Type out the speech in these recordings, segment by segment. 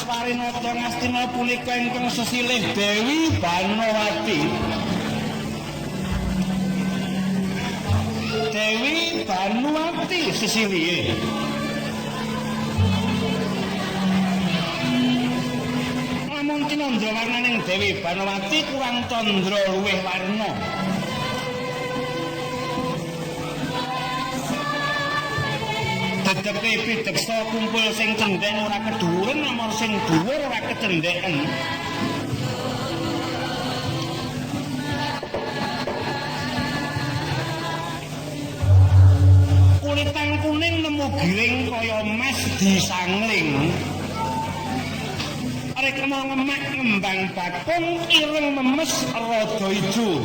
Aswarinata Ngastina punika ingkang sesilih Dewi Banowati. Dewi Banuwati sesilihe. Lamun tinandra warnaning Dewi Banowati kurang tandra luwih warna. Dedeke pideksa kumpul sing cendhek ora kedhuwuren amor sing dhuwur ora kecendheken. Kulitan kuning nemu giring kaya mas disangling. Rikma ngemak ngembang bakung ireng memes rada ijo.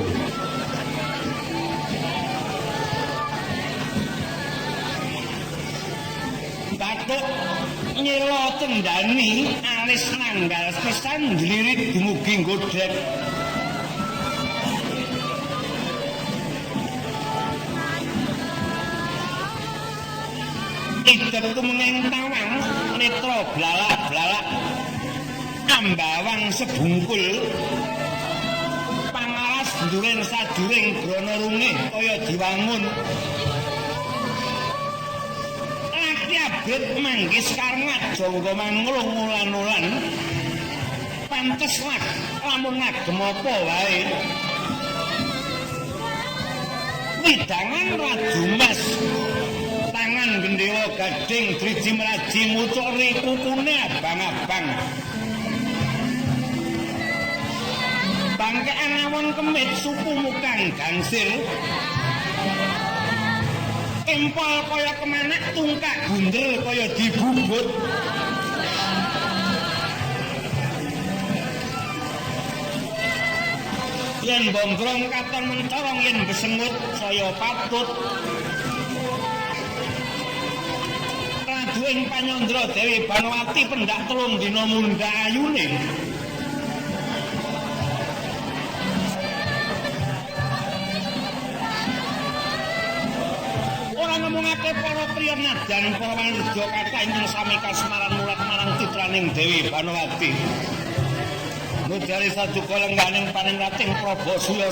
Batuk nyela cendani alis nanggal pisan dlirik dumugi godhek. Idep tumenging tawang netra blalak-blalak ambawang sebungkul pangalas nduren sajuring grana rungih kaya diwangun. Laki abet manggis karngat jangga manglung ulan-ulan pantes lah lamun ngagem apa wae. Widangan Raju Mas tangan gendewa gading driji mraji mucuk kukune abang-abang. Bangkean awon kemit suku mukang gangsir. Empol kaya kemanak tungkak gundel kaya dibubut. Yen bombrong katon mencorong yen besengut saya patut. Radu ing panyandra Dewi Banowati pendak 3 dina mundhak ayune. Ora ngomongake para priya nadyan para wanija kathah ingkang sami kasmaran mulat marang citraning Dewi Banowati. Nujari saduka lengganing paning ratih Prabasuyasa.